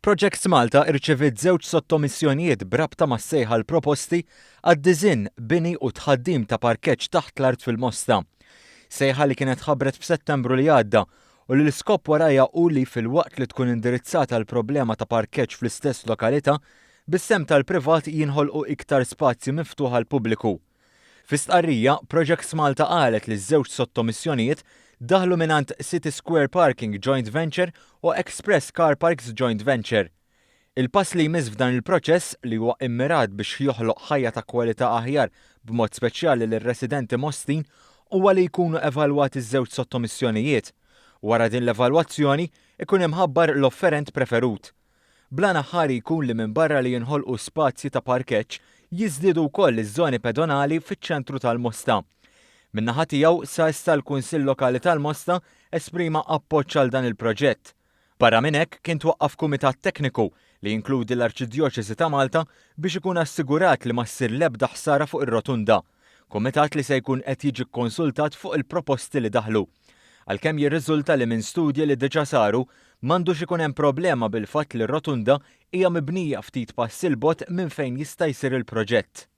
Projects Malta irċeviet żewġ sottomissjonijiet b'rabta mas-sejħa għal proposti għad-diżinn, bini u tħaddim ta' parkeġġ taħt l-art fil-Mosta. Sejħa li kienet tħabbret f'Settembru li għadda u li l-iskop warajha hu li filwaqt li tkun indirizzata l-problema ta' parkeġġ fl-istess lokalità, bis-sehem tal-privat jinħolqu iktar spazji miftuħa għall-pubbliku. Fi stqarrija, Projects Malta qalet li ż-żewġ sottomissjonijiet daħlu mingħand City Square Parking Joint Venture u Express Car Parks Joint Venture. Il-pass li jmiss f'dan il-proċess, li huwa immirat biex joħloq ħajja ta' kwalità aħjar b'mod speċjali lir-residenti Mostin, huwa li jkunu evalwati ż-żewġ sottomissjonijiet. Wara din l-evalwazzjoni, ikun imħabbar l-offerent preferut. Bl-għan aħħari jkun li minbarra li jinħolqu spazji ta' parkeġġ, jiżdiedu wkoll iż-żoni pedonali fiċ-ċentru tal-Mosta. Min-naħa tiegħu, sa issa l-Kunsill Lokali tal-Mosta esprima appoġġ għal dan il-proġett. Barra minn hekk, kien twaqqaf kumitat tekniku li jinkludi l-Arċidjoċesi ta' Malta biex ikun assigurat li ma ssir l-ebda ħsara fuq ir-rotunda. Kumitat li se jkun qed jiġi kkonsultat fuq il-proposti li daħlu. Għalkemm jirriżulta li minn studji li diġà saru, m'għandux ikun hemm problema bil-fatt li r-rotunda hija mibnija ftit passi 'l bogħod minn fejn jista' jsir il-proġett.